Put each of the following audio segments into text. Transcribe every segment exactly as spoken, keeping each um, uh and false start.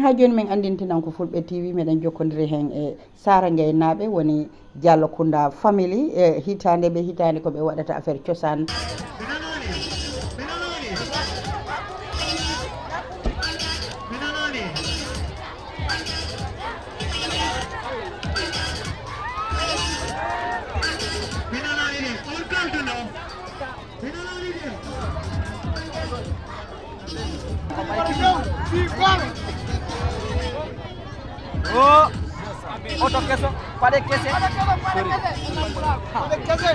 Haa jooni, min anndintinan ko Fulɓe T V, meɗen jokkonndiri heen e Sara Gaye naaɓe, woni Diallo Kounda family, e hitaande be hitaande ko ɓe waɗata affaire cosaan. O oto keso, paɗe kese. Paɗe kese.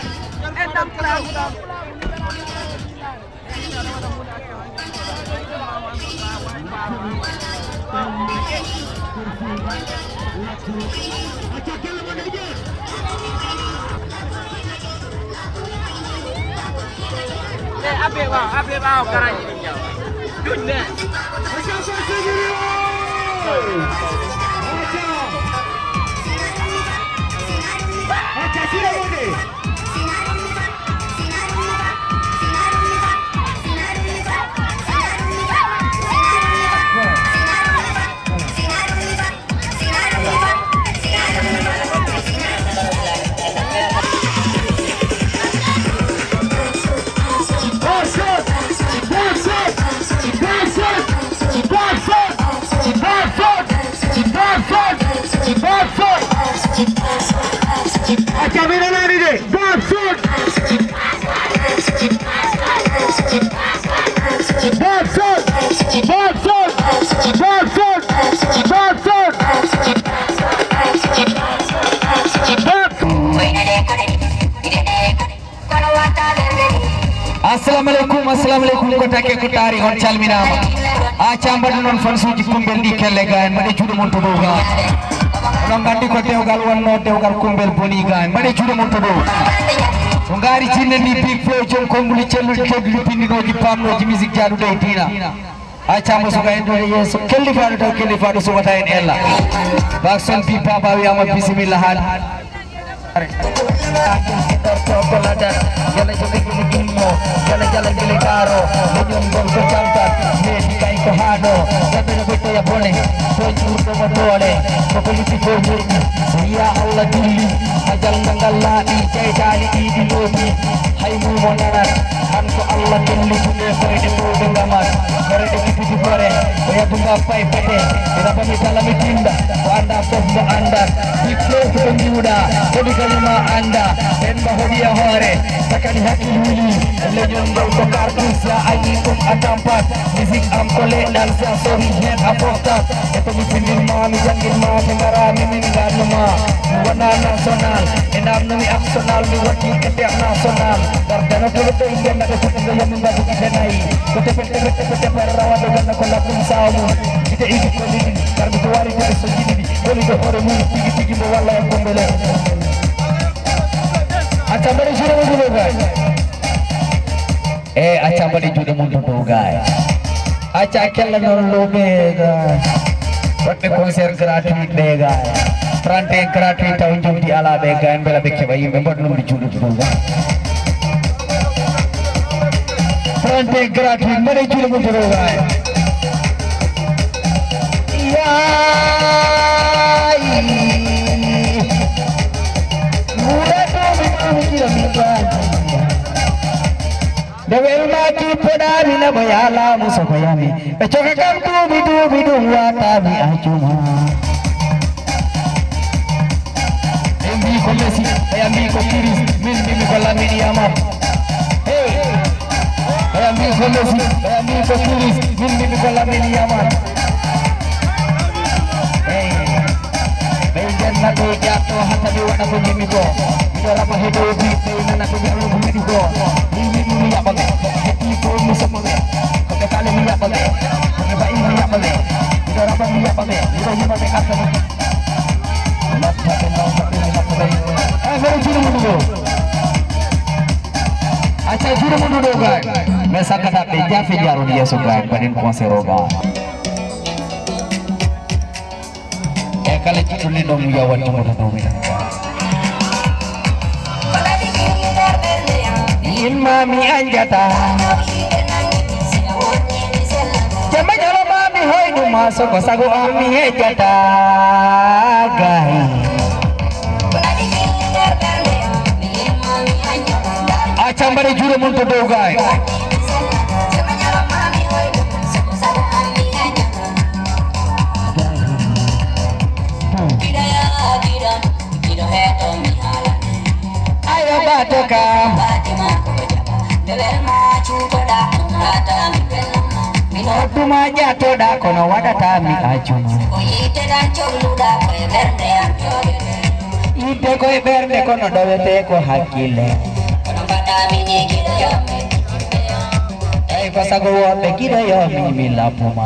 Acca, mi nanaani de. Bad foot. Bad foot. Bad foot. Bad foot. Bad foot. Bad. Assalamu aleykum, assalamu aleykum, ko takke ko taari, on calminaama. Acca mbaɗu noon fansuuji Kumbel ɗi kelle ga en, mbaɗe juuɗe mon to dow ga. Oɗon nganndi ko dewgal wonno, dewgal Kumbel boni ga en, mbaɗe juuɗe mon to dow. Ko ngaari jinne ndi Big Flow, joom konnguli celluɗi kedduɗi pinndinooji paamnooji musique jaaduɗo e diina. Acca mo suka en ɗo e yeeso, kellifaaɗo taw kellifaaɗo suɓata en ella. Bakson bi Baba wiyaama bisimilla haali. Jala jala gili gilmo, jala jala gili garo, leñol ngol ko campat, heedi kay ko haɗo, jaɓɓere ɓettoya bone, to jurɗo mo doole, ko ko liɗɗi ko moƴƴi, so yiya Allah dilli, a jalnga ngal laaɓi, jeytaani ɗiɗi loopi, hay mumo nanat, an ko Allah telli juɗe koyɗe ɓowɗe ngamat, koreɗe kipiti kore, o yadunga pay pete, ina bami tala mi tinda, ko anda fof mo andat, Big Flow ko ɓe mbiwɗa, hoɗi kañum a anda, ɓen mba hoɗi e hoore, sakani hakkil wuli, e leñol ngol ko cartouche, sa añi ɗum a tampat, musique am ko leɗɗal, sa sori hen a foftat, e to mi tindirma, mi jangirma, ɓe ngara, mi min ngannuma, mi wona national, e namnumi arsenal, mi watti international, gar dano tolo to inde naɓe foti ɓe yami mbaɗi gite nayi, ko tepet tepet tepet tepet rawaɗo ganna ko laɓɗum sawa mum, gite idi ko ɗiɗi, gar mi ko wari gite so jiɗiɗi. Woni ko hoore mum tigi tigi mo walla e kombele. Acca mbaɗe juuɗe mum to dow gaay. E acca mbaɗe juuɗe mum to dow gaay. Acca kella noon looɓe gaay. Waɗɓe concert gratuit ɓe gaay. Trente et un gratuit taw joddi alaa ɓe gaay, mbela ɓe keɓa yimɓe mbaɗ noon ɓe juuɗe to dow gaay. Trente et un gratuit, mbaɗe juuɗe mum to dow gaay. Yaay. Wura duuɓi duuɓi kilo min ɗaani. Nde welmaaki poɗaami na mo yaalaamu soko yami. Ɓe coka kam duuɓi duuɓi ɗum waataami ajuma. Ɓe mbii ko Messi, ɓe mbii ko Kiris, min mbimi ko Lamine Yamal. Hey! Ɓe mbii ko Messi, ɓe mbii ko Kiris, min mbimi ko Lamine Yamal. Hey! Ɓe ngenna ɓe jaatto hata mi waɗa ko njimi ko. Miɗo raba he dow bi, ɓe nana ɓe jallo ko miɗi ko. Mi wiɗi mi yaɓa ɓe, ko ɓe hetti ko mi somo ɓe. Ko ɓe kale mi yaɓa ɓe, ko ɓe bayi mi yaɓa ɓe. Miɗo raba mi yaɓa ɓe, miɗo yima ɓe arta ɓe. Latta ɓe nawta ɓe mi latta ɓe. Eh, mbeɗa juuɗe mum ɗo. Acca juuɗe mum ɗo gaay. Mais sakkata ɓe jaafe jaaron yeeso gaay, mbaɗen concert o gaay. E kala jiɗɗo neɗɗo mum yo wattu mo to dow minen. Min ma mi anjata. Jemma ñalawma mi Hoyɗuma soko sago am mi hejjata gay. A cambare juuɗe mum to dow gay. Ayo bato kam. Tuma ƴattoɗa kono waɗata mi ajuma. Yidde koye ɓernde kono ɗowete ko hakkille. Tawi ko sago woɓɓe giɗo yo mi mi lappuma.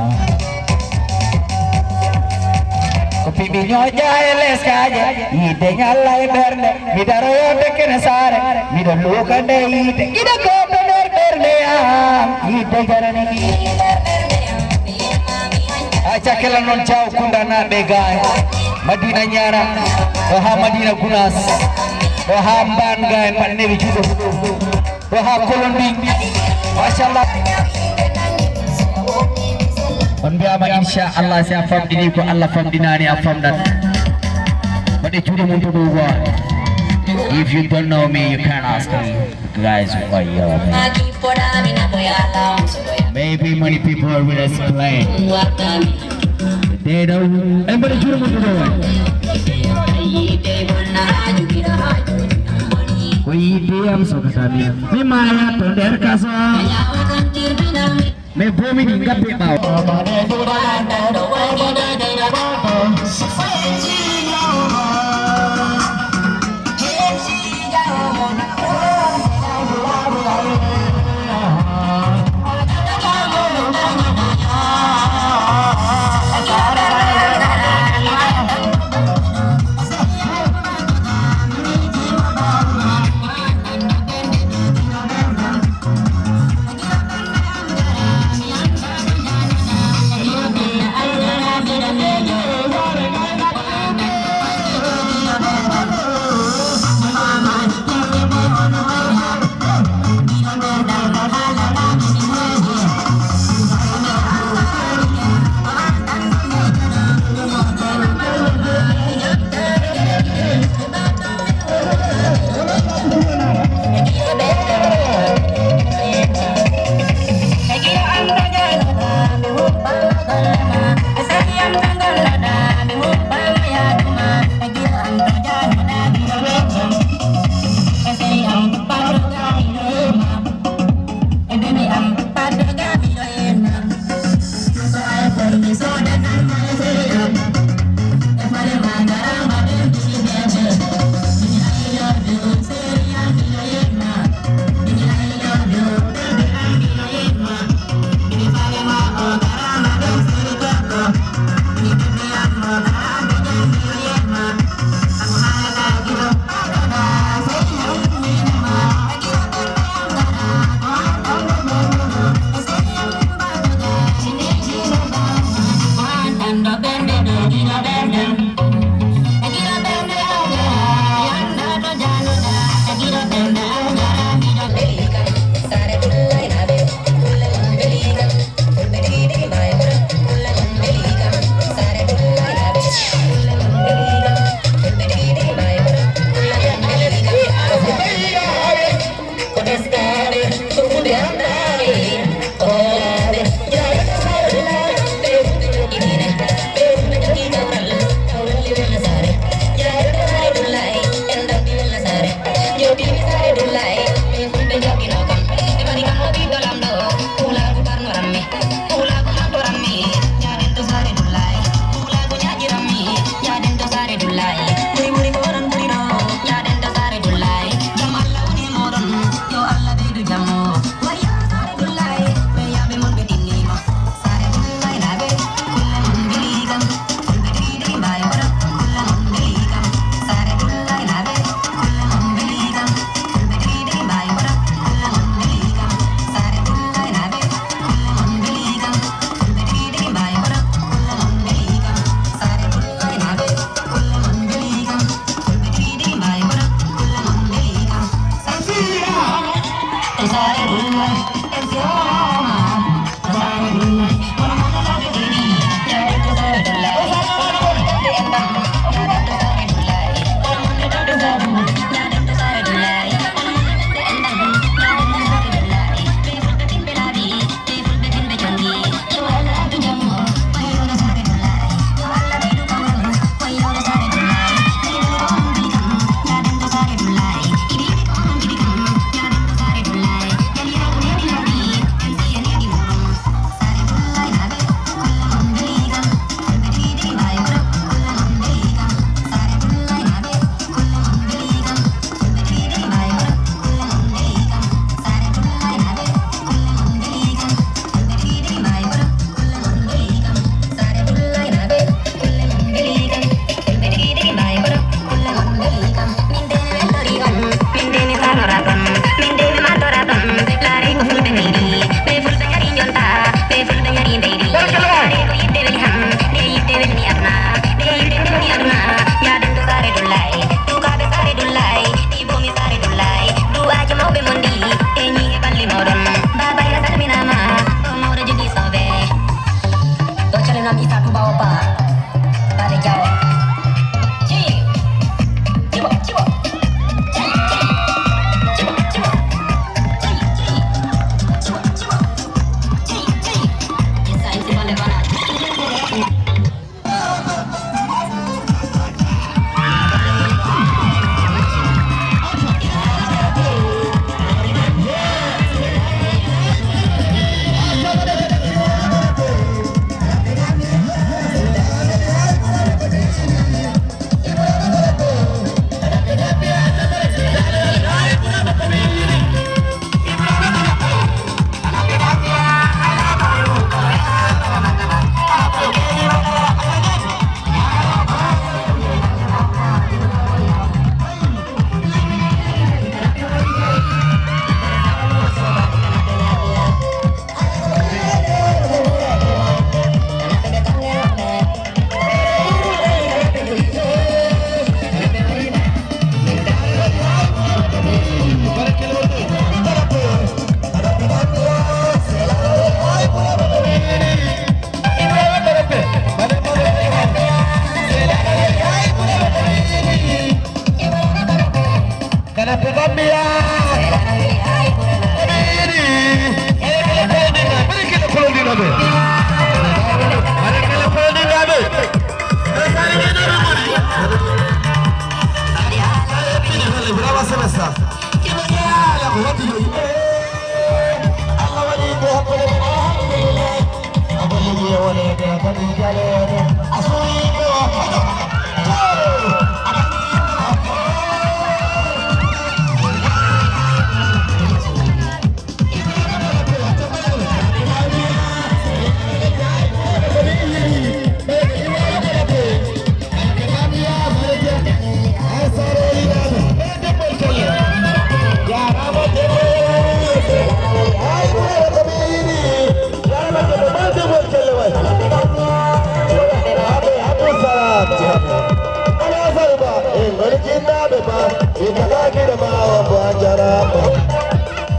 Ko piɓi ñooƴa e leskaje yidde ñalla e ɓernde. Mi daroyode kene saare miɗo luuka nde yiide giɗo gooto nder ɓernde am. Yiide jarani mi. A cakkela noon jaw kundanaɓe gaay madina ñara o ha madina gunas o ha mban gaay mbaɗneɓe juɗo o ha kolon ndi. Machallah. On mbiyama inchallah si a famɗini ko allah famɗinani a famɗat. Waɗe juuɗe mum to ɗum wa. If you don't know me you can ask me. Guys, why you? Maybe many people will explain. They don't. Everybody, you don't know. Ko yidde am sokata mi mi maya to nder kaso. Mais bomi ni gabbe ɓawo.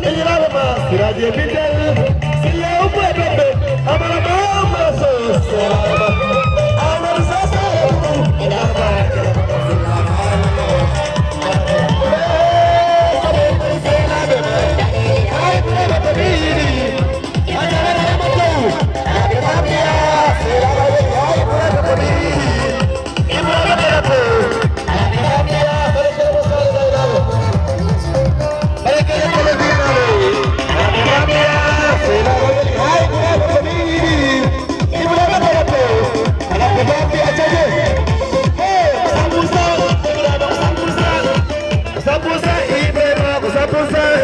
Miñiraaɓe ma, Siraaji e Bintel, Silla e Ummu e Bembe, Amara ma, Umma Sow, Selaama, Amadou Sow, Selaama. Cent pour cent Ibrahima, ko cent pour cent,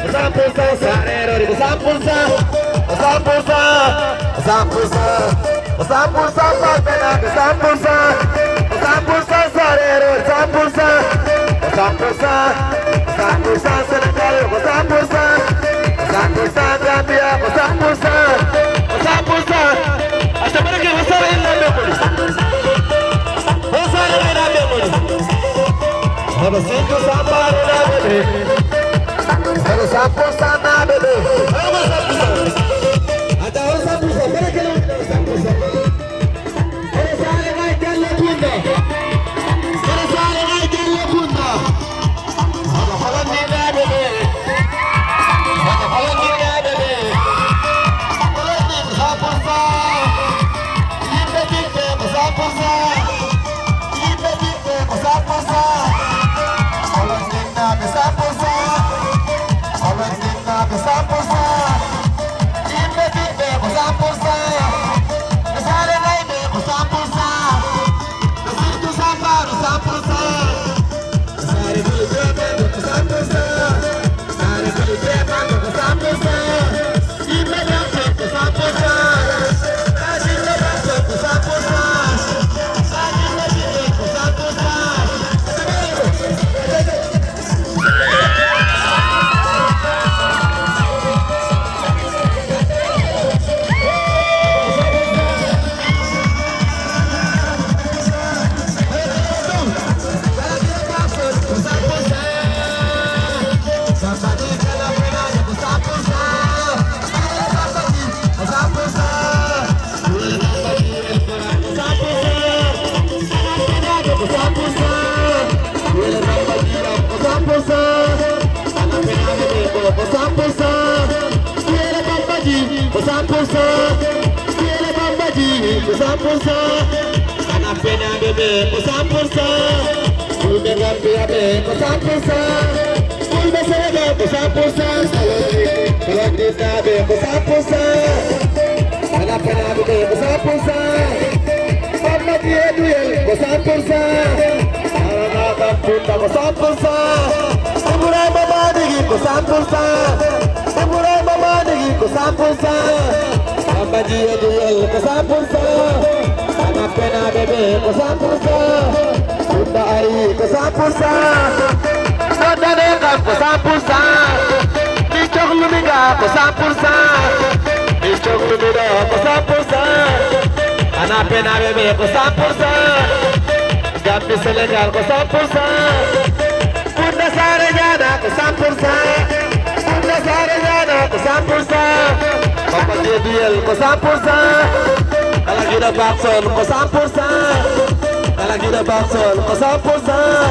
ko cent pour cent Saare Roodi, ko cent pour cent, ko cent pour cent, ko cent pour cent, ko cent pour cent Pape Bena, ko cent pour cent, ko cent pour cent Saare Roodi, cent pour cent, ko cent pour cent, ko cent pour cent Sénégal, ko cent pour cent, ko cent pour cent Gambia, ko cent pour cent, ko cent pour cent. Asabarake, ko Saare Roodi, ko cent pour cent. Ko Saare Roodi, ko cent pour cent. Hono Sinthiou Samba Arona ɓe. Hono cent pour cent naaɓe ɓe. Hono cent pour cent. Ata hono cent pour cent. Mbeɗa kala woni ɗo cent pour cent. Hono Saare Ngaye Jallo Kunda. Hono Saare Ngaye Jallo Kunda. Hono Holondinnaaɓe ɓe. Hono Holondinnaaɓe ɓe. Holondin cent pour cent. Yimɓe Ɓiɓɓe ko cent pour cent. Yimɓe Ɓiɓɓe ko cent pour cent. Holondinnaaɓe cent pour cent. Holondinnaaɓe cent pour cent. Yimɓe Ɓiɓɓe ko cent pour cent. Ɓe Saare Ngaye ɓe ko cent pour cent. Ɓe Sinthiou Samba ko cent pour cent. Ɓe Saare Ɓiɓɓe ɓe ko cent pour cent. Ɓe Saare Ɓiɓɓe ɓe ko cent pour cent. Ko cent pour cent. Suweere Bamba ji, ko cent pour cent. Suweere Bamba ji, ko cent pour cent. Sanapenaaɓe ɓe, ko cent pour cent. Fulɓe Gambia ɓe, ko cent pour cent. Fulɓe Senegal, ko cent pour cent. Holondinnaaɓe, ko cent pour cent. Sanapenaaɓe ɓe, ko cent pour cent. Bamba ji e Duyel, ko cent pour cent. Arana Kam Fouta, ko cent pour cent. Ibrahima Madigi ko cent pour cent. Ibrahima Madigi ko cent pour cent. Samba Jiyo Duyel ko cent pour cent. Sanapenaaɓe ɓe ko cent pour cent. Fouta Ari ko cent pour cent. Soddane kam ko cent pour cent. Mi cohlumi ga ko cent pour cent. Mi cohlumi ɗo ko cent pour cent. Sanapenaaɓe ɓe ko cent pour cent. Gambie Sénégal ko cent pour cent. Fouta Saare Ñaana ko cent pour cent. Fouta Saare Ñaana ko cent pour cent. Bamba Dieng Duyel ko cent pour cent. Kala giɗo Bakson ko cent pour cent. Kala giɗo Bakson ko cent pour cent.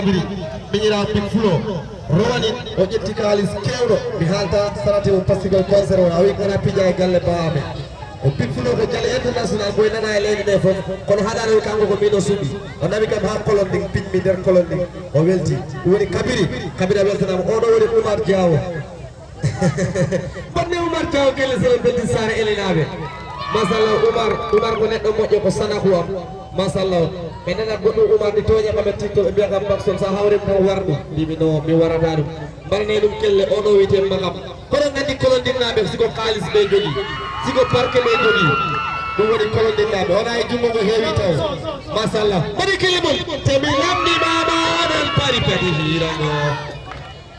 Biri, miñiraawo Big Flo, rowani, o ƴetti kaalis keewɗo, mi haalta sarate mum, parce que concert o, a wi kana pija e galle baa amen. O Big Flo ko Jali International, ko e nana e leyɗe ɗe fof, kono haɗaano wi kanko ko min o suɓi. O nawi kam haa kolon ndin, piɗmi nder kolon ndin, o welti. Ɗum woni Kabiri, Kabiri a weltanaama. Oɗo woni Oumar Diawo. Bonne Oumar Diaw, gelle sere beldi Saare Elinaaɓe. Machallah, Oumar, Oumar ko neɗɗo moƴƴo, ko sanaku am. Machallah. Ɓe nana goɗɗum Oumar ni tooña kam e TikTok, ɓe mbiya kam Bakson, so a hawri mo tan war ɗum. Mbimi no, mi warata ɗum. Mbaɗanee ɗum kelle, oɗo wiyetee Mbagam. Kono nganndi kolondinnaaɓe, siko kaalis ɓe jogii, siko barke ɓe jogii. Ɗum woni kolondinnaaɓe. Wonaa e junngo ngo heewi taw. Machallah. Mbaɗi kelle mon. Te mi lamndi mama oɗon pari padi hiira ngo.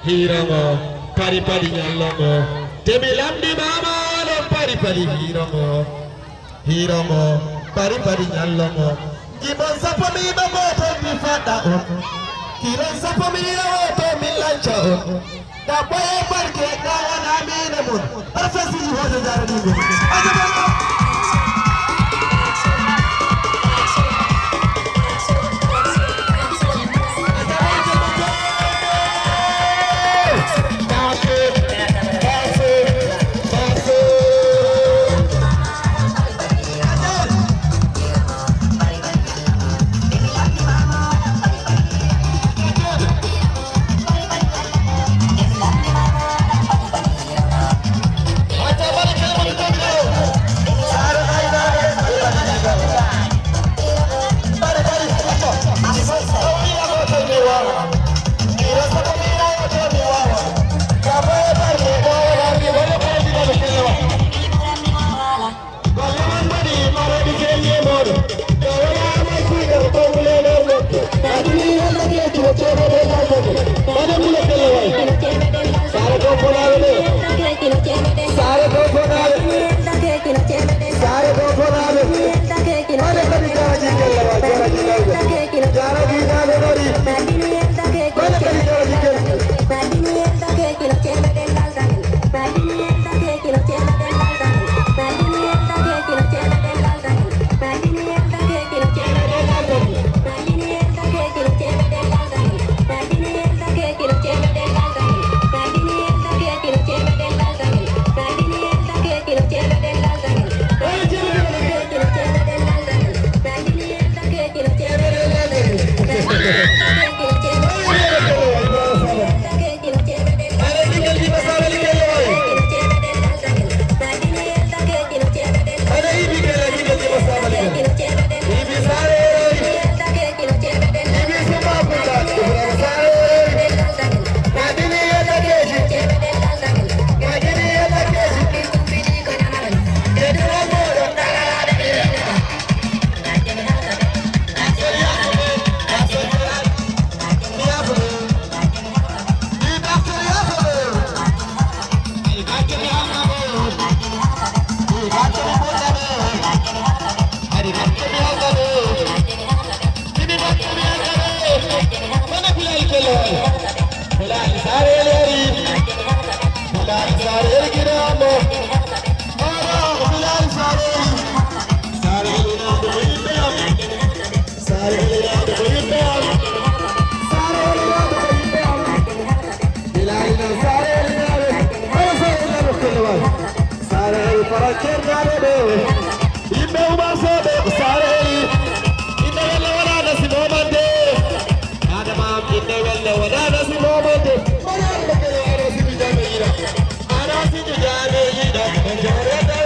Hiira ngo, pari padi ñallo ngo. Te mi lamndi mama oɗon pari padi hiira ngo. Hiira ngo, pari padi ñallo ngo. Jimon sappo mi ɗo gooto mi faɗɗa on. Kilon sappo mi ɗo wooto mi lanca on. Ɗaɓɓo e barke ɗa wona miine mon. Professeur Hoto Jara Ɗiɗo. Ajaban. Saare Dow Fonaaɓe. Saare Dow Fonaaɓe. Saare Dow Fonaaɓe. Mane kadi jaraji kelle wa, jaraji lawɓe. Jaraji naaɓe ɗori. Mane kadi jaraji kelle. Saare Elinaaɓe ko yimɓe am. Saare Elinaaɓe ko yimɓe am. Bilaali no Saare Elinaaɓe. Hara Saare Elinaaɓe ko kelle waay. Saare Eli fara ceernaaɓe ɓe. Yimɓe Umar Sooɓe ko Saare Eli. Inna walla wala nasi momande. Adama am inna walla wala nasi momande. Wala ko kelle waay nasi mi jaaɓe yira. Ana sidi jaabe yida ko joreta.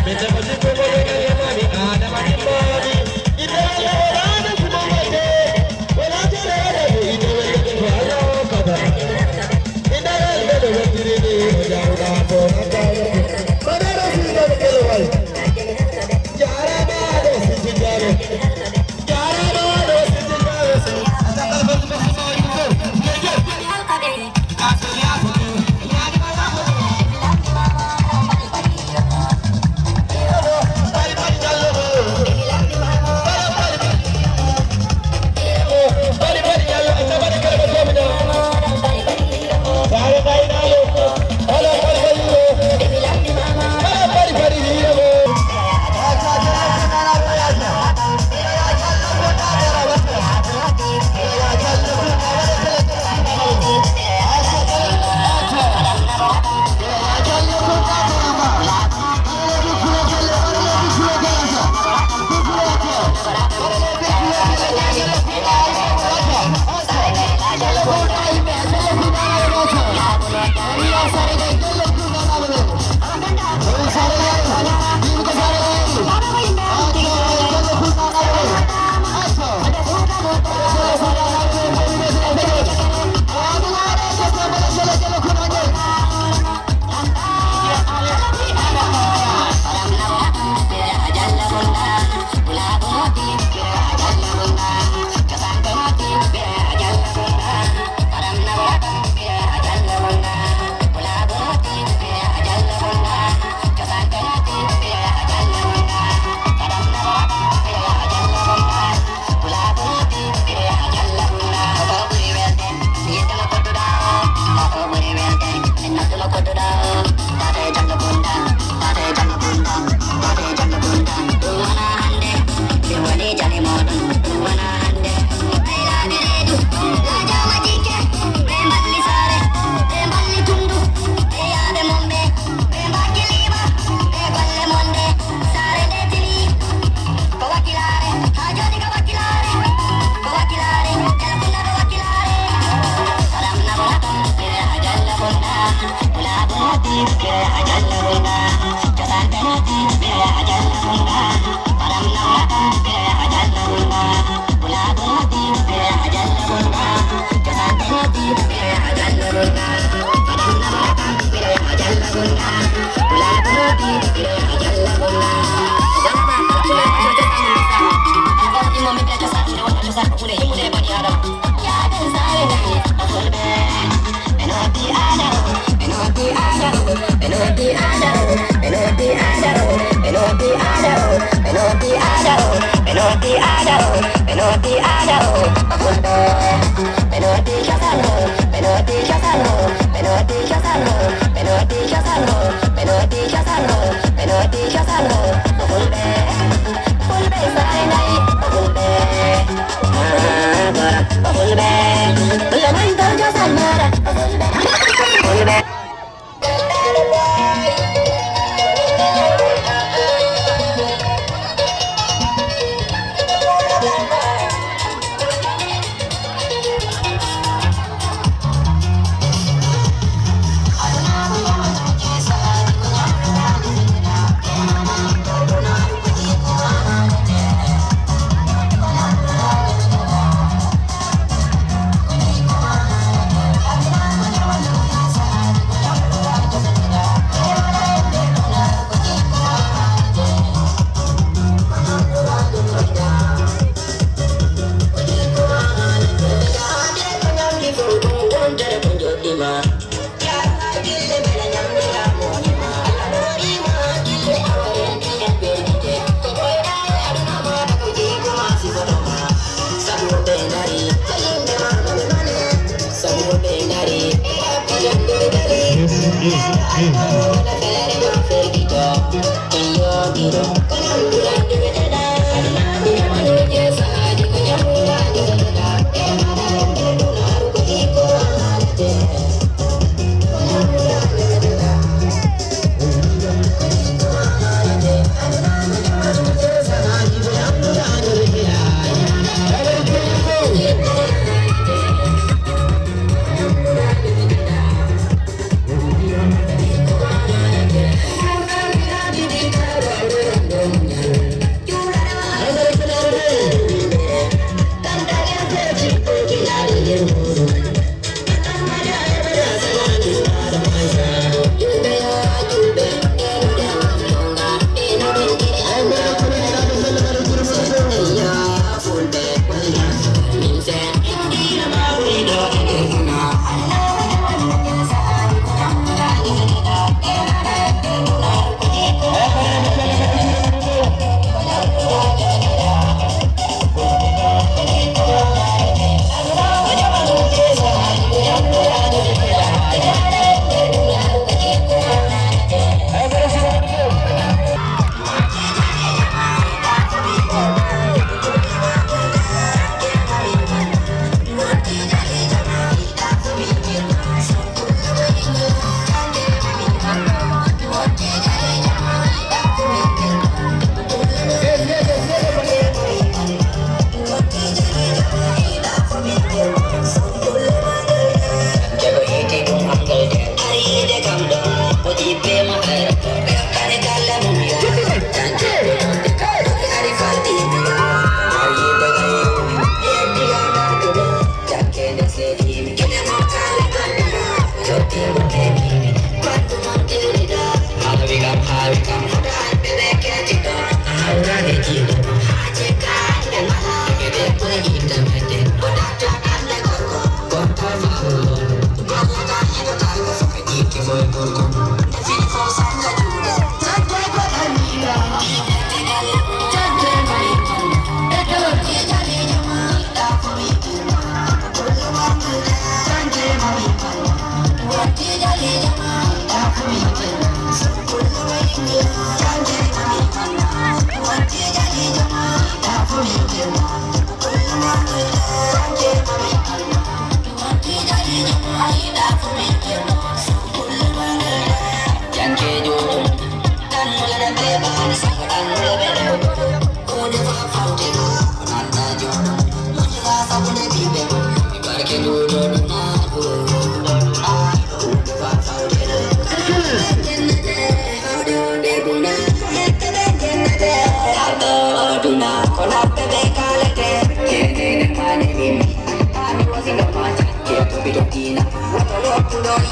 Mete ko jikko ko be yamani Adama ni mani. Ite wala wala na simo mate. Wala jere wala ite wala ko Allah kada. Ite wala ko wala tiri ni jaru da ko na ka. Mana sidi ko kelle waay. Jara ba de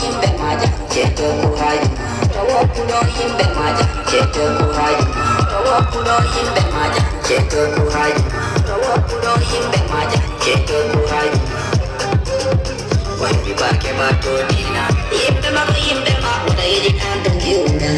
Yimɓe maaja, ceeto ko haaji ma. To woppuɗo yimɓe maaja, ceeto ko haaji ma. To woppuɗo yimɓe maaja, ceeto ko haaji ma. To woppuɗo yimɓe maaja, ceeto ko haaji ma. Wayɓe baake ma to diina. Yimɓe ma ko yimɓe ma, wona yiɗi ɗan to kiwɗa.